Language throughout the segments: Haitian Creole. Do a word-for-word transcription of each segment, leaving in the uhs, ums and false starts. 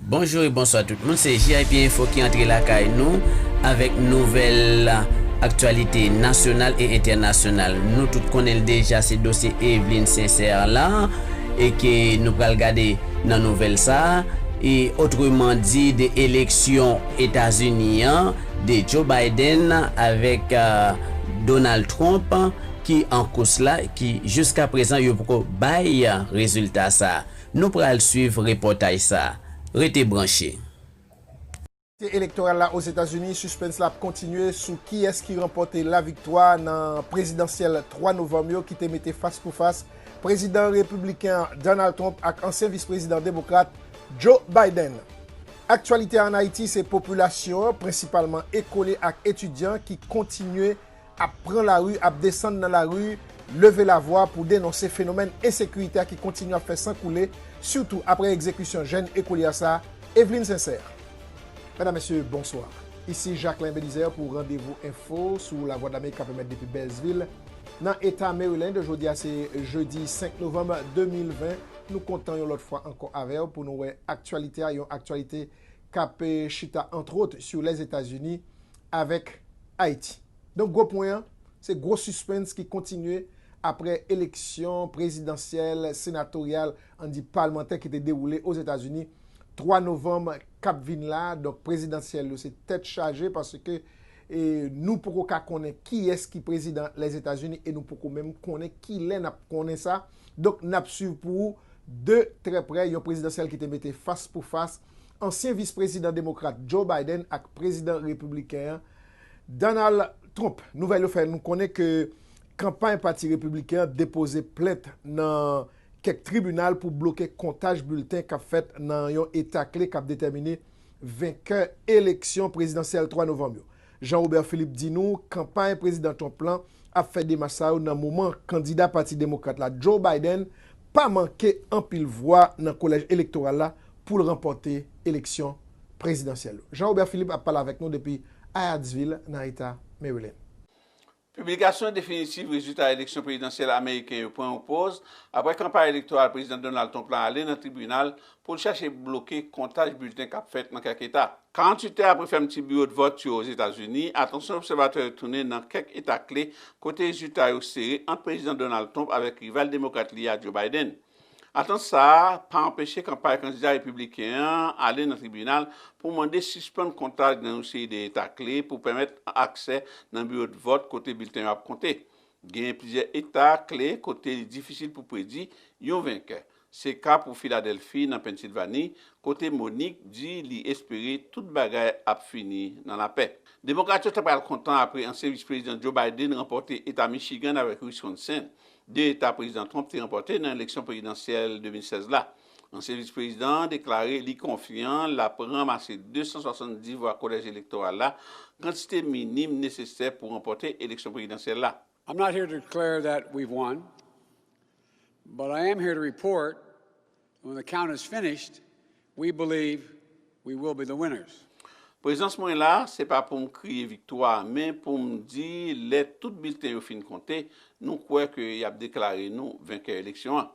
Bonjou e bonswa tout moun, se J I P Info ki antre lakay nou avèk nouvèl aktyalite nasyonal e entènasyonal. Nou tout konnen l deja, se dosye Eveline Sincère la e ke nou pral gade nan nouvèl sa a. E otreman di, de eleksyon Etazini an, de Joe Biden avèk, euh, Donald Trump ki an kous la, ki jiska prezan yo poko bay rezilta sa a. Nou pral swiv repòtaj sa a. Rete branche. Elektoral la Ozetazini, sispens la ap kontinye sou kiyès ki ranpòte laviktwa nan prezidansyèl twa novanm yo ki te mete fas pou fas prezidan repibliken an Donald Trump ak ansyen vis prezidan demokrat Joe Biden. Aktyalite an Ayiti, se popilasyon an, prensipalman ekole ak etidyan, ki kontinye ap pran lari, ap desann nan lari, leve lavwa pou denonse fenomèn ensekirite a ki kontinye ap fè san koule, sitou apre egzekisyon jèn ekolye sa, Eveline Sincère. Medam, mesye, bonswa. Isi Jacquelin Belizaire pou Randevou Enfo sou Lavwadlamerik k ap emèt depi Beltsville, nan eta Maryland. Jodi a se jedi senk novanm de mil ven. Nou kontan yon lòt fwa ankò avè w pou nou wè aktyalite a, yon aktyalite k ap, eh, chita, antwòt, sou Lèzetazini avèk Ayiti. Donk, gwo pwen an, se gwo sispens ki kontinye apre eleksyon prezidansyèl, senatoryal, ann di palmantè ki te dewoule Ozetazini twa novanm k ap vin la. Donk, prezidansyèl yo se tèt chaje paske, e, nou poko ka konnen kiyès ki prezidan Lèzetazini e nou poko menm konnen kilè n ap konnen sa. Donk, n ap swiv pou ou de trè prè yon prezidansyèl ki te mete fas pou fas ansyen vis prezidan demokrat Joe Biden ak prezidan repibliken an Donald Trump. Nouvèl yo fè nou konnen ke kanpay pati repibliken an depoze plent nan kèk tribinal pou bloke kontaj bilten k ap fèt nan yon eta kle k ap detèmine venkè eleksyon prezidansyèl twa novanm yo. Jean Robert Philippe di nou kanpay prezidan Trump lan ap fè demach sa yo nan moman kandida pati demokrat la, Joe Biden, pa manke anpil vwa nan kolèj elektoral la pou l ranpòte eleksyon prezidansyèl yo. Jean Robert Philippe ap pale avèk nou depi Hyattsville, nan eta Maryland. Piblikasyon definitif rezilta eleksyon prezidansyèl ameriken yo pran yon pòz apre kanpay elektoral prezidan Donald Trump la ale nan tribinal pou l chache bloke kontaj bilten k ap fèt nan kèk eta. Karanntuit è apre fèmti biwo d vòt yo Ozetazini, atansyon obsèvatè yo tounen nan kèk eta kle kote rezilta yo sere ant prezidan Donald Trump avèk rival demokrat li a, Joe Biden. Atant sa a pa anpeche kanpay kandida repibliken an ale nan tribinal pou mande sispann kontaj nan yon seri de eta kle pou pèmèt aksè nan biwo d vòt kote bilten yo ap konte. Genyen plizyè eta kle kote li difisil pou predi yon venkè. Se ka pou Filadèlfi, nan Pennsilvani, kote Monique di li espere tout bagay ap fini nan lapè. Demokrat yo ta pral kontan apre ansyen vis prezidan Joe Biden ranpòte eta Michigan avèk Wisconsin, de eta prezidan Trump te ranpòte nan eleksyon prezidansyèl de mil sèz la. Ansyen vis prezidan an deklare li konfyan l ap ranmase de san swasanndis vwa kolèj elektoral la, kantite minim nesesè pou ranpòte eleksyon prezidansyèl la. I'm not here to declare that we've won, but I am here to report, when the count is finished, we believe we will be the winners. Prezans mwen la, se pa pou m kriye viktwa, men pou m di, lè tout bilten yo fin konte, nou kwè ke y ap deklare nou venkè eleksyon an.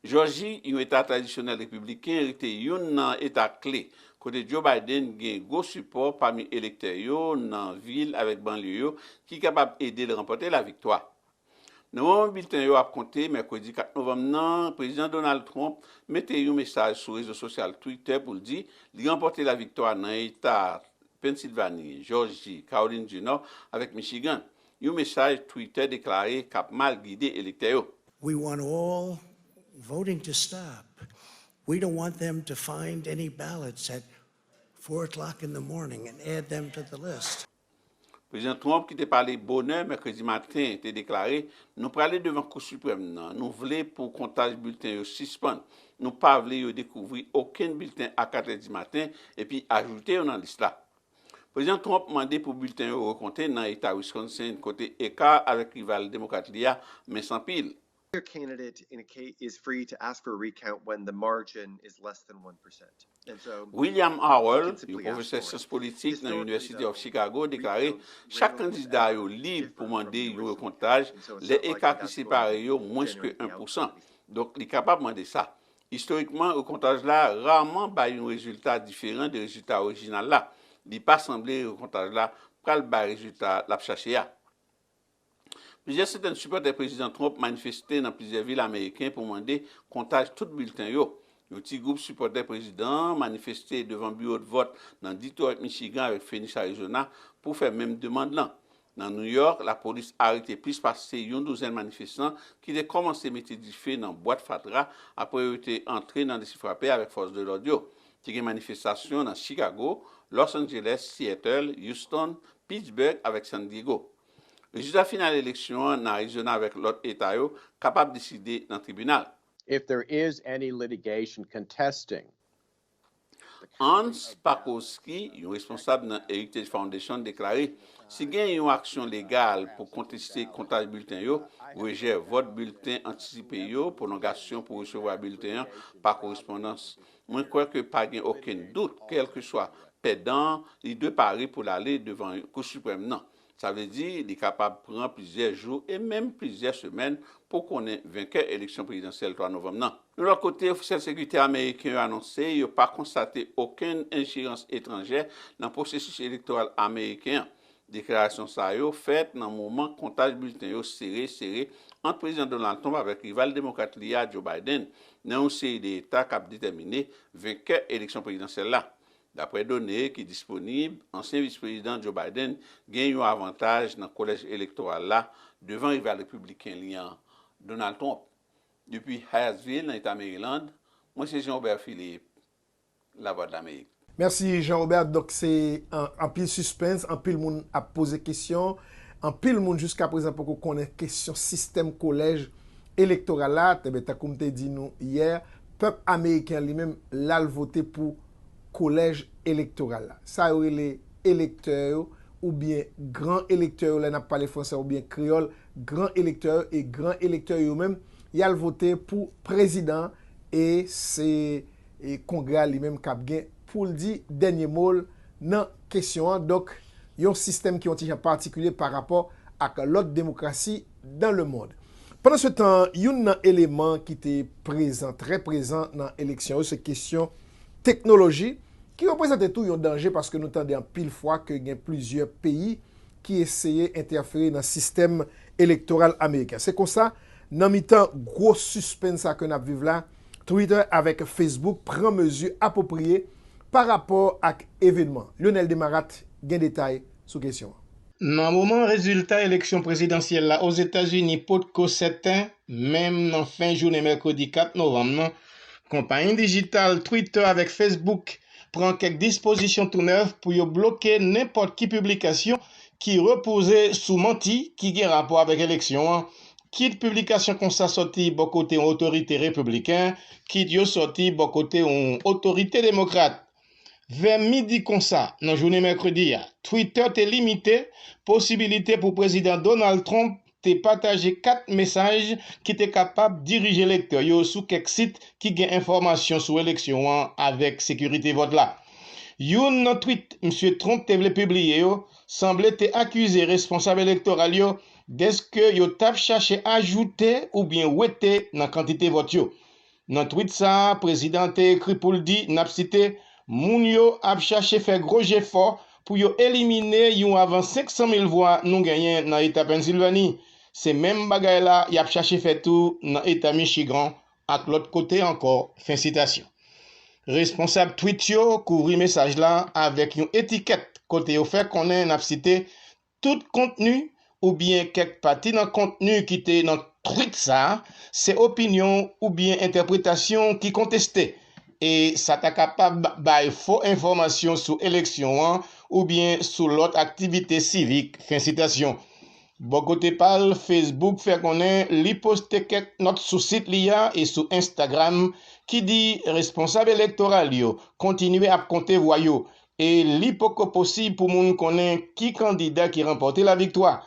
Jòji, yon eta tradisyonèl repibliken, rete youn nan eta kle kote Joe Biden gen gwo sipò pami elektè yo nan vil avèk banlye yo ki kapab ede l ranpòte laviktwa. Nan moman bilten yo ap konte, mèkredi kat novanm nan, Prezidan Donald Trump mete yon mesaj sou rezo sosyal Twitter pou l di li ranpòte laviktwa nan eta Pennsilvani, Jòji, Kawolin di Nò avèk Michigan. Yon mesaj Twitter deklare k ap mal gide elektè yo. We want all voting to stop. We don't want them to find any ballots at four o'clock in the morning and add them to the list. Prezidan Trump, ki te pale bonè mèkredi maten, te deklare, nou prale devan Kou Siprèm nan. Nou vle pou kontaj bilten yo sispann. Nou pa vle yo dekouvri okenn bilten a kat è di maten epi ajoute yo nan lis la. Prezidan Trump mande pou bilten yo rekonte nan eta Wisconsin, kote eka avèk rival demokrat li a mens anpil. Your candidate in a case is free to ask for a recount when the margin is less than one percent. And so William Howell, yon pwofesè syans politik nan University of Chicago, deklare chak kandida yo lib pou mande yon rekontaj lè eka ki separe yo mwens ke en pousan. Donk, li kapab mande sa. Istorikman, rekontaj la raman bay yon rezilta diferan de rezilta orijinal la. Li pa sanble rekontaj la pral bay rezilta l ap chache a. Plizyè santèn sipòtè Prezidan Trump manifeste nan plizyè vil ameriken pou mande kontaj tout bilten yo. Yon ti gwoup sipòtè prezidan an manifeste devan biwo de vòt nan Detroit, Michigan avèk Phoenix, Arizona pou fè menm demann lan. Nan New York, lapolis arete plis pase yon douzèn manifestan ki te kòmanse mete dife nan bwat fatra apre yo te antre nan lese frape avèk fòs de lòd yo. Te gen manifestasyon nan Chicago, Los Angeles, Seattle, Houston, Pittsburgh avèk San Diego. Rezilta final eleksyon an nan Arizona avèk lòt eta yo kapab deside nan tribinal. If there is any litigation contesting Hans Pakowski, yon responsab nan Heritage Foundation, deklare si gen yon aksyon legal pou konteste kontaj bilten yo, rejè vòt bilten antisipe yo, pwolongasyon pou resevwa bilten an pa korespondans, mwen kwè ke pa gen okenn dout, kèlkeswa pèdan an, li dwe pare pou l ale devan Kou Siprèm nan. Sa vle di li kapab pran plizyè jou e menm plizyè semèn pou konnen venkè eleksyon prezidansyèl twa novanm nan. Yon lòt kote, ofisyèl sekirite ameriken yo anonse yo pa konstate okenn enjerans etranjè nan pwosesis elektoral ameriken an. Deklarasyon sa yo fèt nan moman kontaj bilten yo sere sere ant Prezidan Donald Trump avèk rival demokrat li a, Joe Biden, nan yon seri de eta k ap detèmine venkè eleksyon prezidansyèl la. Daprè done ki disponib, ansyen vis prezidan Joe Biden gen yon avantaj nan kolèj elektoral la devan rival repibliken li an, Donald Trump. Depi Hyattsville, nan eta Maryland, mwen se Jean Robert Philippe, Lavwadlamerik. Mèsi Jean Robert. Donk se anpil sispens, anpil moun ap poze kesyon, anpil moun jiska prezan poko konnen kesyon sistèm kolèj elektoral la. Ebyen, tankou m te di nou yè, pèp ameriken an li menm, l al vote pou kolèj elektoral la. Sa yo rele elektè yo, oubyen gran elektè yo, lè n ap pale fransè oubyen kreyòl, gran elektè yo, e gran elektè yo menm, y al vote pou prezidan, e se e Kongrè a li menm k ap gen pou l di dènye mo l nan kesyon an. Donk, yon sistèm ki yon ti jan patikilye pa rapò ak lòt demokrasi dans le monde. Pandansetan, youn nan eleman ki te prezan, trè prezan nan eleksyon yo, se kesyon teknoloji, ki reprezante tou yon danje paske nou tande anpil fwa ke gen plizyè peyi ki eseye entèfere nan sistèm elektoral ameriken. Se konsa, nan mitan gwo sispens sa ke n ap viv la, Twitter avèk Facebook pran mezi apwopriye pa rapò ak evènman. Lionel Desmarattes gen detay sou kesyon an. Nan moman rezilta eleksyon prezidansyèl la Ozetazini potko sèten, menm nan fen jounen mèkredi kat novanm nan, konpayi dijital Twitter avèk Facebook pran kèk dispozisyon tou nèf pou yo bloke nenpòt ki piblikasyon ki repoze sou manti ki gen rapò avèk eleksyon an, kit piblikasyon konsa sòti bò kote yon otorite repibliken, kit yo sòti bò kote yon otorite demokrat. Vè midi konsa, nan jounen mèkredi a, Twitter te limite posibilite pou Prezidan Donald Trump te pataje kat mesaj ki te kapab dirije lektè yo sou kèk sit ki gen enfòmasyon sou eleksyon an avèk sekirite vòt la. Youn nan twit Msye Trump te vle pibliye yo sanble te akize responsab elektoral yo dèske yo t ap chache ajoute oubyen wete nan kantite vòt yo. Nan twit sa a, prezidan an te ekri pou l di, n ap site, moun yo ap chache fè gwo jefò pou yo elimine yon avan senk san mil vwa nou genyen nan eta Pennsilvani. Se menm bagay la y ap chache fè tou nan eta Michigan ak lòt kote ankò, fen sitasyon. Responsab twit yo kouvri mesaj la avèk yon etikèt kote yo fè konnen, n ap site, tout kontni oubyen kèk pati nan kontni ki te nan twit sa a se opinyon oubyen entèpretasyon ki konteste, e sa ta kapab bay fo enfòmasyon sou eleksyon an oubyen sou lòt aktivite sivik, fen sitasyon. Bò kote pa l, Facebook fè konnen li poste kèk nòt sou sit li a e sou Instagram ki di responsab elektoral yo kontinye ap konte vwa yo e li poko posib pou moun konnen ki kandida ki ranpòte laviktwa.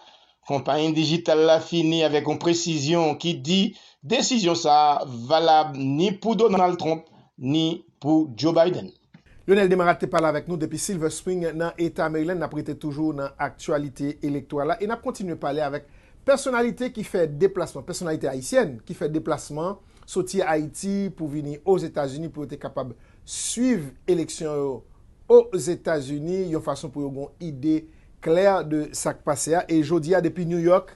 Konpayi dijital la fini avèk yon presizyon ki di desizyon sa a valab ni pou Donald Trump ni pou Joe Biden. Lionel Desmarattes te pale avèk nou depi Silver Spring nan Eta Maryland. N ap rete toujou nan aktyalite elektoral la e n ap kontinye pale avèk pèsonalite ki fè deplasman, pèsonalite ayisyèn ki fè deplasman soti Ayiti pou vini Ozetazini pou yo te kapab swiv eleksyon yo Ozetazini, yon fason pou yo gen yon ide klè de sa k pase a. E jodi a, depi New York,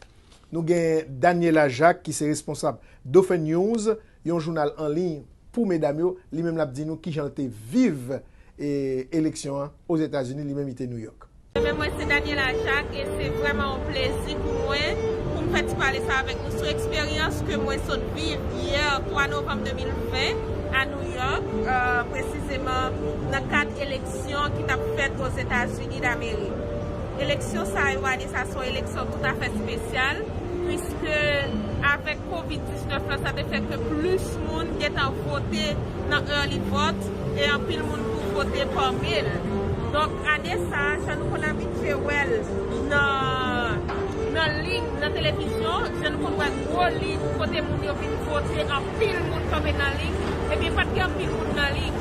nou gen Daniela Jacques, ki se responsab Dauphin News, yon jounal an liy pou medam yo. Li menm l ap di nou kijan l te viv, e, eleksyon an Ozetazini, li menm li te New York. Men mwen se Daniela Jacques e se vrèman yon plezi pou mwen pou m fè ti pale sa avèk nou sou eksperyans ke mwen sot viv yè twa novanm de mil ven a New York, euh, presizeman nan kad eleksyon ki t ap fèt Ozetazini Damerik. Eleksyon sa yo, ane sa, se yon eleksyon toutafè espesyal, piske avèk kovid diznèf la, sa te fè ke plis moun gentan vote nan early vote e anpil moun tou vote pa mail. Donk, ane sa, jan nou konn abitye wè l nan, nan liy, nan televizyon, jan nou konn wè gwo liy kote moun yo vin vote, anpil moun kanpe nan liy, ebyen, pa t gen anpil moun nan liy.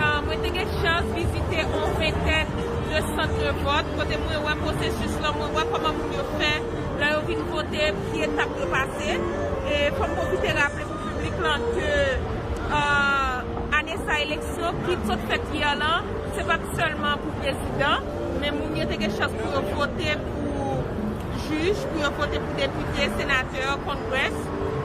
Ah, mwen te gen chans vizite yon ventèn de sant de vòt, kote mwen wè pwosesis lan, mwen wè kòman moun yo fè lè yo vin vote, ki etap yo pase. E fò m pwofite raple pou piblik lan ke, ah, ane sa eleksyon ki sot fèt yè lan, se pa t sèlman pou prezidan, men moun yo te gen chans pou yo vote pou jij, pou yo vote pou depite, senatè, Congress.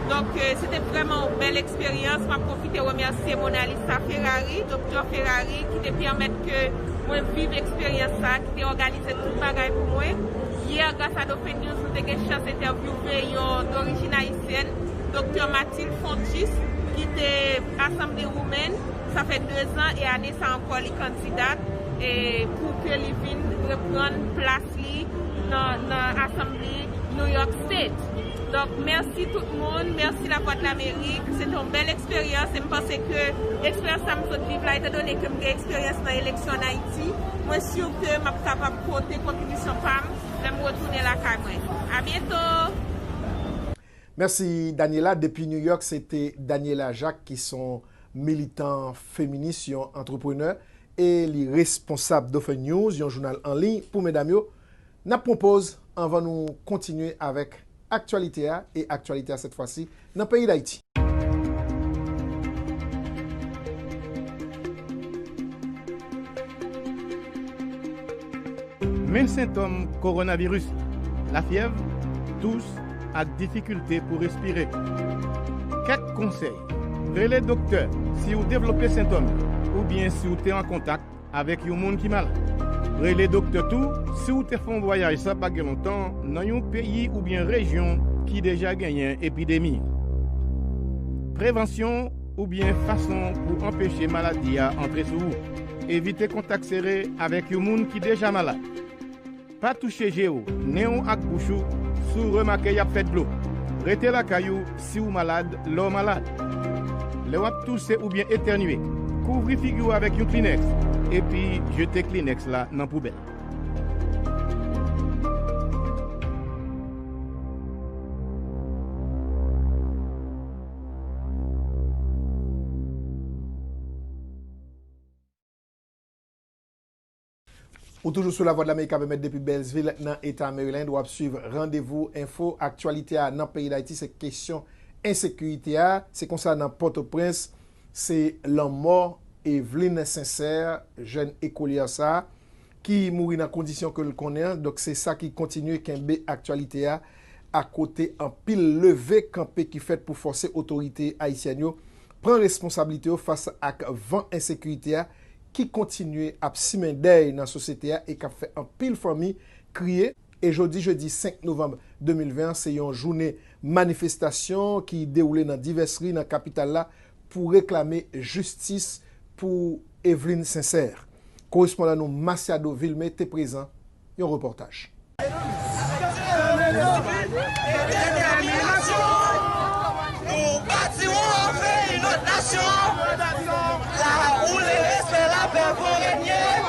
Donk, eh, se te vrèman yon bèl eksperyans. M ap pwofite remèsye Mona Lisa Ferrari, Doktè Ferrari, ki te pèmèt ke mwen viv eksperyans sa, ki te òganize tout bagay pou mwen. Yè, gras a Dauphin News, nou te gen chans entèvyouve yon dorijin ayisyèn, Doktè Mathilde Fontus, ki te Assemblywoman, sa fè de zan, e ane sa ankò li kandidat, e pou ke li vin reprann plas li nan, nan Asanble New York State. Donk, mèsi tout moun, mèsi Lavwadlamerik. Se te yon bèl eksperyans, e m panse ke eksperyans sa m sot viv la, etandone ke m gen eksperyans nan eleksyon an Ayiti, mwen si ke m ap kapab pote kontribisyon pa m lè m retounen lakay mwen. A byento! Mèsi, Daniela. Depi New York, se te Daniela Jacques, ki se yon militan feminis, yon antreprenè, e li responsab Dauphin News, yon jounal an liy pou medam yo. N ap pran poz anvan nou kontinye avèk aktyalite a, e aktyalite a, sèt fwa si, nan peyi Dayiti. Men sentòm kowonaviris, lafyèv, tous ak difikilte pou respire. Kèk konsèy. Rele doktè si w devlope sentòm yo, oubyen si w te an kontak avèk yon moun ki malad. Rele doktè tou si w te fè yon vwayaj sa pa gen lontan nan yon peyi oubyen rejyon ki deja genyen epidemi. Prevansyon oubyen fason pou anpeche maladi a antre sou ou. Evite kontak sere avèk yon moun ki deja malad. Pa touche je w, nen w ak bouch ou si w remake y ap fè dlo. Rete lakay ou si w malad lè w malad. Lè w ap touse oubyen etènye, kouvri figi w avèk yon klinèks, epi jete klinèks la nan poubèl. Ou toujou sou Lavwadlamerik k ap emèt depi Beltsville nan eta Maryland. W ap swiv Randevou Enfo. Aktyalite a nan peyi Dayiti, se kesyon ensekirite a. Se konsa, nan Pòtoprens, se lanmò Eveline Sincère, jèn ekolyè sa a, ki mouri nan kondisyon ke l konnen an. Donk, se sa ki kontinye kenbe aktyalite a, akote anpil leve kanpe ki fèt pou fòse otorite ayisyèn yo pran responsablite yo fas ak van ensekirite a ki kontinye ap simen dèy nan sosyete a e k ap fè anpil fanmi kriye. E jodi, jedi senk novanm de mil ven an, se yon jounen manifestasyon ki dewoule nan divès ri nan kapital la pou reklame jistis pou Eveline Sincère. Korespondan nou Masiado Vilmé te prezan yon repòtaj. Nou bati yon peyi, lòt nasyon. La où le respect, la paix vont régner.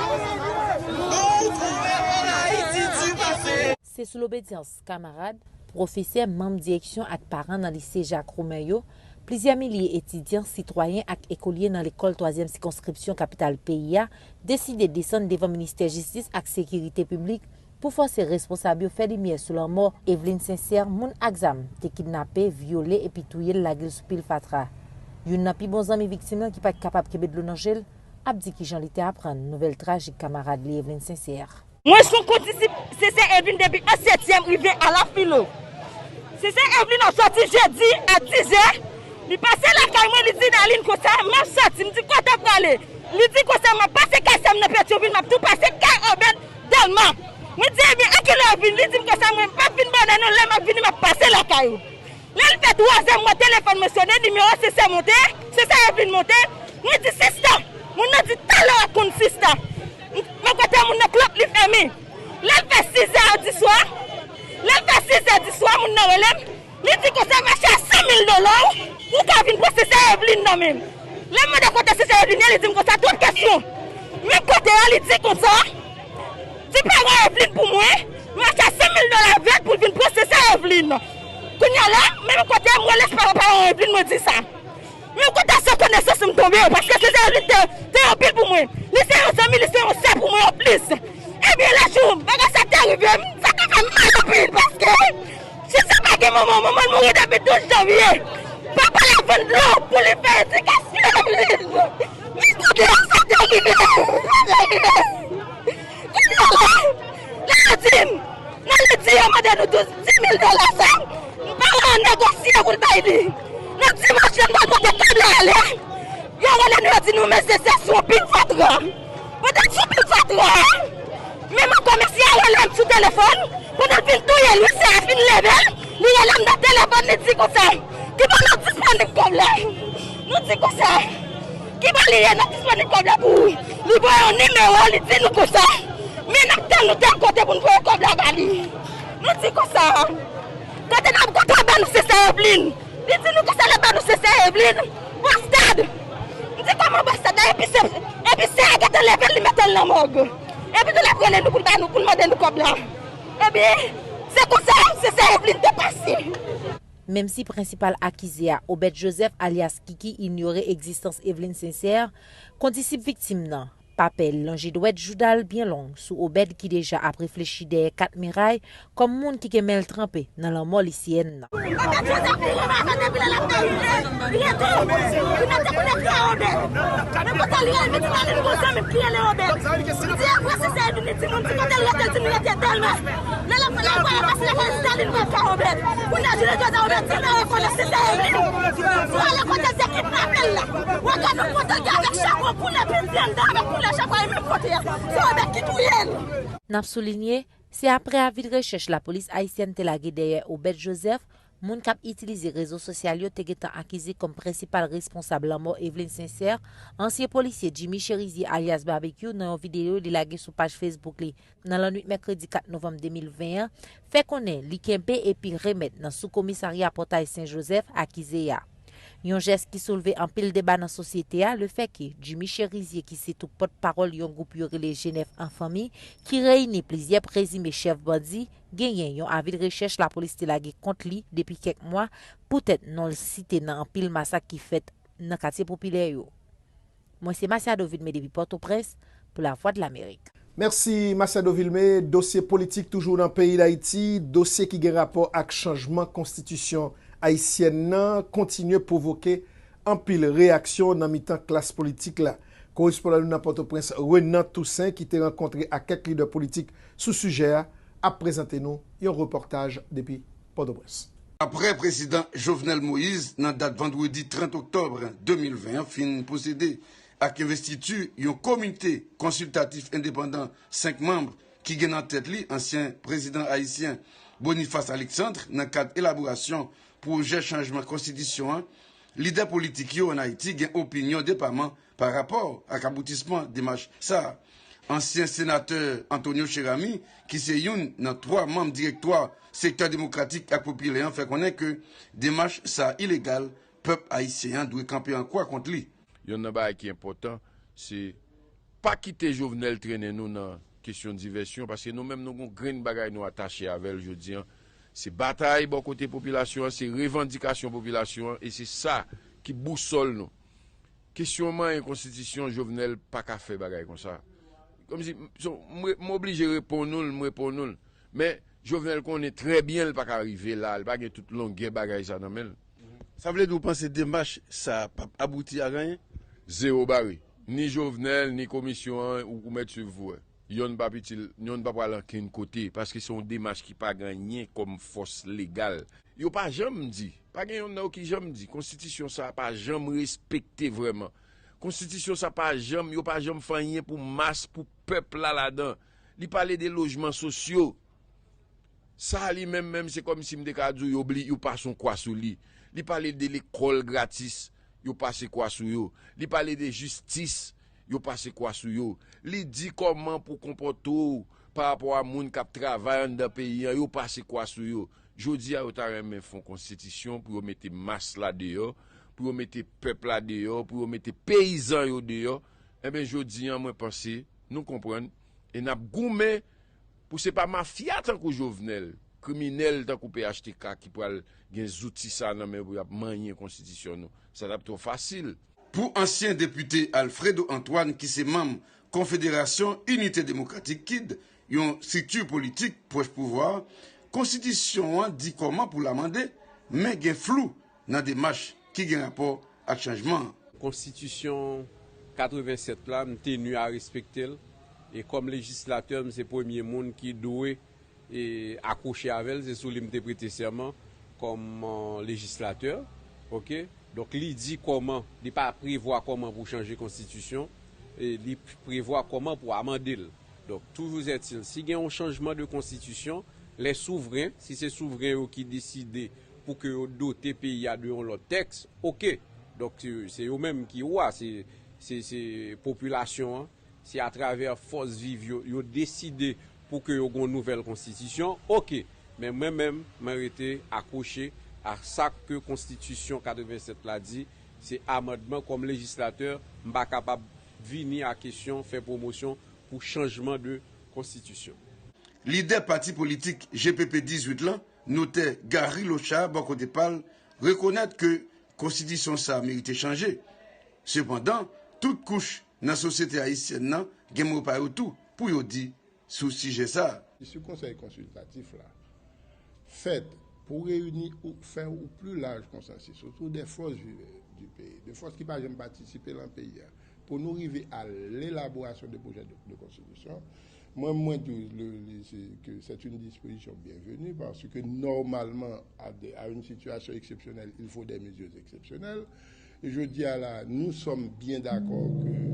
Nou twouve ann Ayiti di pase. Se sou lobedyans kamarad, pwofesè, manm direksyon ak paran nan lise Jacques Roumain yo, plizyè milye etidyan, sitwayen ak ekolye nan lekòl twazyèm sikonskripsyon kapital peyi a deside desann devan ministè jistis ak sekirite piblik pou fòse responsab yo fè limyè sou lanmò Eveline Sincère, moun ak zam te kidnape, vyole epi touye l lage l sou pil fatra. Youn nan pi bon zanmi viktim nan ki pa t kapab kenbe dlo nan je l ap di kijan li te aprann nouvèl trajik kamarad li Eveline Sincère. Mwen se yon kondisip Sincère Eveline depi an setyèm rive a la filo. Sincère Eveline ap sòti jedi a dizè, li pase lakay mwen, li di Darline konsa, "M ap sòti." M di, "Kote w prale?" Li di konsa, "M ap pase kay sè m nan Petyonvil, m ap tou pase kay Obed Dèlma." Mwen di, "Ebyen, a kilè w ap vin?" Li di m konsa, "Mwen p ap vin bonè non, lè m ap vini, m ap pase lakay ou." Lè l fè twazè, m wè telefòn mwen sonnen, nimewo Sincère monte, Sincère Eveline monte. Mwen di, "Sista." Moun nan di, "Talè w ap konn sista." Men kote moun nan klòp li fèmen. Lè l fè sizè a di swa, lè l fè sizè di swa, moun nan rele m. Li di konsa, "M achte a san mil dola w, ou ka vin pran Sincère Eveline nan men m." Lè m mande kote Sincère Eveline ye, li di m konsa, "Twòp kesyon." Men kote a, li di konsa, "Ti paran Eveline pou mwen, m achte a san mil dola vèt pou l vin pran Sincère Eveline." Kounye a la, menm kote a, m rele paran, paran Eveline, mwen di sa. Men kote a, se konesans m tonbe, paske Sincère Eveline te, te anpil pou mwen. Li se yon zanmi, li se yon sè pou mwen anplis. Ebyen, lè jou bagay sa te rive m, sa te fè m mal anpil, paske Sincère pa gen manman, manman l mouri depi douz janvye. Papa l ap vann dlo pou li fè edikasyon Eveline. Men kote a, sa te rive m, sa te rive m. Kounye a la, lè yo di m, nan ledi, yo mande nou douz, dis mil dola sa, m pa wè an negosye pou l bay li. Nan dimanch, yo pral pote kòb la ale. Yo rele nou, yo di nou, "Mesye, se sou pil fatra." Pandan sou pil fatra, menm ankò, mesye a rele m sou telefòn, pandan l fin touye l, mesye a fin leve l, li rele m nan telefòn, li di konsa, "Kiba nou disponib kòb la?" Nou di konsa, "Kiba li ye, nou disponib kòb la pou ou." Li voye yon nimewo, li di nou konsa, "Men n ap tann nou tèl kote pou n voye kòb la ba li." Nou di konsa, "Kote n ap, kote w ba nou Sincère Eveline?" Li di nou konsa, "L ap ba nou Sincère Eveline Bostad." M di, "Kòman Bostad la?" Epi se, epi sè a gentan leve l, li mete l nan mòg. Epi tou l ap rele nou pou l ba nou, pou l mande nou kòb la. Epi, se konsa Sincère Eveline te pase. Menm si prensipal akize a, Obed Joseph alyas Kiki, inyore egzistans Eveline Sincère, kondisip viktim nan pa pè lonje dwèt jouda l byen long sou Obed ki deja ap reflechi dèyè kat miray kòm moun ki gen men l tranpe nan lanmò lisyèn nan. Obed Joseph vin anba avè depi lè l ap dèyè. Li rete pou mete koulèv ka Obed. Men kote li rete, li di Darline gon zanmi ki rele Obed. Li di apre se sa, li vin, li di moun, di kote l rete, li di m rete Dèlma. Lè l ap, lè l pral pase lakay Sincère Eveline, pral ka Obed. Kounye a jounen jodi a, Obed di nan rekonèt Sincère Eveline. Pou ale kote l te kidnape l la. Wè gade yon kote ki avèk chapon koulè penti anndan, avèk koulè chapon e menm kote a. Se Obed ki touye l. N ap soulinye, se apre avi de rechèch lapolis ayisyèn te lage dèyè Obed Joseph, moun k ap itilize rezo sosyal yo te gentan akize kòm prensipal responsab lanmò Eveline Sincère, ansyen polisye Jimmy Chérizier alyas Barbecue nan yon videyo li lage sou paj Facebook li nan lannwit mèkredi kat novanm de mil ven an, fè konnen li kenbe epi remèt nan sou komisarya Pòtay Sen Jozèf akize a. Yon jès ki soulve anpil deba nan sosyete a, lefètke Jimmy Chérizier, ki se tou pòtpawòl yon gwoup yo rele Jenèf an Fanmi, ki reyini plizyè prezime chèf bandi, genyen yon avi de rechèch lapolis te lage kont li depi kèk mwa, poutèt non l site nan anpil masak ki fèt nan katye popilè yo. Mwen se Masiado Vilmé depi Pòtoprens pou Lavwadlamerik. Mèsi, Masiado Vilmé. Dosye politik toujou nan peyi Dayiti, dosye ki gen rapò ak chanjman konstitisyon ayisyèn nan kontinye pwovoke anpil reyaksyon nan mitan klas politik la. Korespondan nou nan Pòtoprens, Renan Toussaint, ki te rankontre ak kèk lidè politik sou sijè a, ap prezante nou yon repòtaj depi Pòtoprens. Apre Prezidan Jovenel Moïse, nan dat vandredi trant oktòb de mil ven an, fin pwosede ak envestiti yon komite konsiltatif endepandan senk manm ki gen nan tèt li ansyen prezidan ayisyen Boniface Alexandre nan kad elaborasyon pwojè chanjman konstitisyon an, lidè politik yo ann Ayiti gen opinyon depaman pa rapò ak aboutisman demach sa a. Ansyen senatè Antonio Cheramy, ki se youn nan twa manm direktwa sektè demokratik ak popilè an, fè konnen ke demach sa a ilegal, pèp ayisyen an dwe kanpe an kwa kont li. Yonn nan bagay ki enpòtan, se pa kite Jovenel trennen nou nan kesyon divèsyon, paske nou menm nou gon grenn bagay nou atache avè l jodi an. Se batay bò kote popilasyon an, se revandikasyon popilasyon an, e se sa ki bousòl nou. Kesyon manyen konstitisyon, Jovenel pa ka fè bagay konsa. Kòmsi, so, m re-, m oblije reponn ou l, m reponn ou l. Men, Jovenel konnen trè byen l pa ka rive la, li pa gen tout longè bagay sa nan men l. Sa vle di w panse demach sa p ap abouti ak anyen? Zewo bare. Ni Jovenel, ni komisyon an, ou, ou mèt swiv pou wè. Yonn p ap itil, yonn pa pral ankenn kote, paske se yon demach ki pa gen anyen kòm fòs legal. Yo pa janm di, pa gen yonn nan yo ki janm di, konstitisyon sa pa janm respekte vrèman. Konstitisyon sa pa janm, yo pa janm fè anyen pou mas, pou pèp la ladan. Li pale de lojman sosyo. Sa li menm, menm, se kòmsi m te ka di w, yo bli, yo pase yon kwa sou li. Li pale de lekòl gratis, yo pase kwa sou yo. Li pale de jistis, yo pase kwa sou yo. Li di kòman pou konpòte w pa rapò a moun k ap travay anndan peyi an, yo pase kwa sou yo. Jodi a, yo ta renmen fè yon konstitisyon pou yo mete mas la deyò, pou yo mete pèp la deyò, pou yo mete peyizan yo deyò. Enben, jodi a, mwen panse, nou konprann, e n ap goumen pou se pa mafya tankou Jovenel, kriminèl tankou P H T K ki pral gen zouti sa nan men yo pou y ap manyen konstitisyon nou. Sa t ap twò fasil. Pou ansyen depite Alfredo Antoine, ki se manm Konfederasyon Inite Demokratik, kid, yon estrikti politik pwòch pouvwa, konstitisyon an di kòman pou l amande, men gen flou nan demach ki gen rapò ak chanjman an. Konstitisyon katrevennsèt la, m teni a respekte l. E kòm lejislatè, m se premye moun ki dwe e akwoche avè l, se sou li m te prete sèman kòm, euh, lejislatè. Oke? Donk, li di kòman, li pa prevwa kòman pou chanje konstitisyon, e li prevwa kòman pou amande l. Donk, toujou ètil, si gen yon chanjman de konstitisyon, lè souvren, si se souvren yo ki deside pou ke yo dote peyi a de yon lòt tèks, oke. Donk, se, se yo menm ki wa, se, se, se popilasyon an, se atravè fòs viv yo, yo deside pou ke yo gon nouvèl konstitisyon, oke. Men mwen menm, mwen rete akwoche a sa ke konstitisyon katrevennsèt la di, se amandman kòm lejislatè, m pa kapab vini a kesyon fè pwomosyon pou chanjman de konstitisyon. Lidè pati politik G P P dizuit lan, notè Garry Lochard, bò kote pa l, rekonèt ke konstitisyon sa a merite chanje. Sepandan, tout kouch nan sosyete ayisyèn nan gen mo pa yo tou pou yo di sou sijè sa a. Si konsèy konsiltatif la fèt pou reyini ou fè yon pli laj konsansis otou de fòs vive di peyi, de fòs ki pa janm patisipe lan peyi a, pou nou rive a lelaborasyon de pwojè de, de konstitisyon, mwen, mwen di w, le, le, se, ke c'est une disposition bienvenue, parce que normalement, à des, à une situation exceptionnelle, il faut des mesures exceptionnelles. Et je dis à la, nous sommes bien d'accord que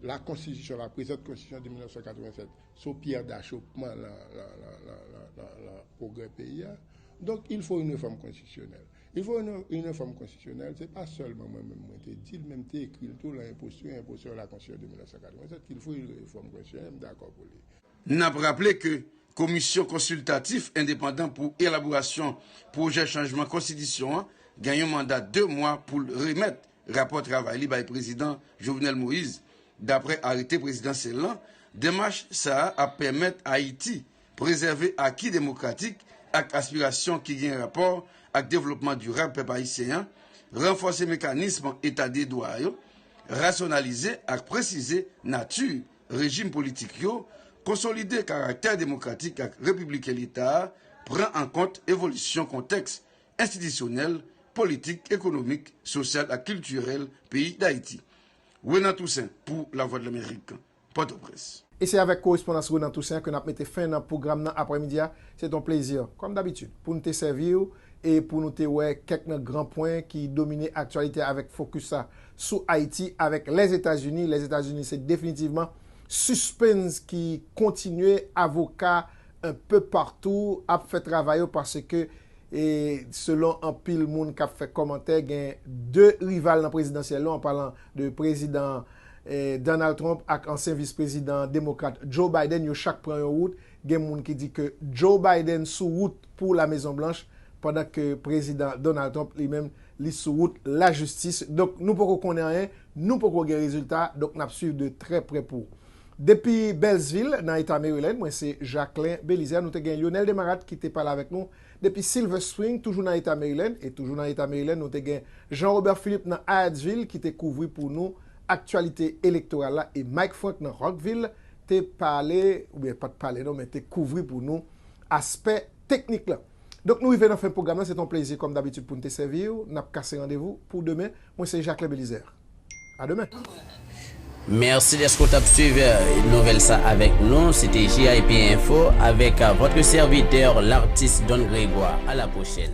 la constitution, la présente constitution de mil nèf san katrevennsèt, se yon pyè dachopman lan, lan, lan, lan, lan, lan, lan pwogrè peyi a. Donk, il faut une réforme constitutionnelle. Il faut une, une réforme constitutionnelle, se pa sèlman mwen menm mwen te di l, men m te ekri l tou lan Imposture, Imposture la Constitution de mil nèf san katrevennsèt, qu'il faut une réforme constitutionnelle, m dakò pou li. N ap raple ke Komisyon Konsiltatif Endepandan pou elaborasyon pwojè chanjman konstitisyon an gen yon manda de mwa pou l remèt rapò travay li bay Prezidan Jovenel Moïse. Daprè arete prezidansyèl lan, demach sa a ap pèmèt Ayiti prezève aki demokratik ak aspirasyon ki gen rapò ak devlopman dirab pèp ayisyen an, ranfòse mekanism eta de dwa yo, rasyonalize ak presize nati rejim politik yo, konsolide karaktè demokratik ak repibliken Leta a, pran an kont evolisyon kontèks enstitisyonèl, politik, ekonomik, sosyal ak kiltirèl peyi Dayiti. Renan Toussaint pou Lavwadlamerik, Pòtoprens. E se avèk korespondans Renan Toussaint ke n ap mete fen nan pwogram nan aprèmidi a. Se t on plezi, kòm dabitid, pou n te sèvi w e pou nou te wè kèk nan gran pwen ki domine aktyalite avèk fokis sa sou Ayiti avèk Lèzetazini. Lèzetazini se definitivman suspens ki kontinye, avoka un peu partout ap fè travay yo paske, e, selon anpil moun k ap fè kòmantè, gen de rival nan prezidansyèl yo, an palan de prezidan, e, Donald Trump ak ansyen vis prezidan demokrat Joe Biden, yo chak pran yon wout. Gen moun ki di ke Joe Biden sou wout pou La Mezon Blanch, pandan ke prezidan Donald Trump li menm, li sou wout lajistis. Donk, nou poko konnen anyen, nou poko gen rezilta, donk n ap swiv de trè prè pou ou. Depi Beltsville, nan eta Maryland, mwen se Jacquelin Belizaire. Nou te gen Lionel Desmarattes ki te pale avèk nou depi Silver Spring, toujou nan eta Maryland. E toujou nan eta Maryland, nou te gen Jean Robert Philippe nan Hyattsville ki te kouvri pou nou aktyalite elektoral la. E Mike Frank nan Rockville te pale, oubyen pa t pale non, men te kouvri pou nou aspè teknik lan. Donk, nou rive nan fen pwogram nan. Se te yon plezi, kòm dabitid, pou n te sèvi w. N ap kase randevou pou demen. Mwen, se Jacquelin Belizaire. A demen. Mèsi dèske w t ap swiv nouvèl sa avèk nou. Se te J I P Info avèk votre serviteur, l'artiste Don Grégoire. À la prochaine.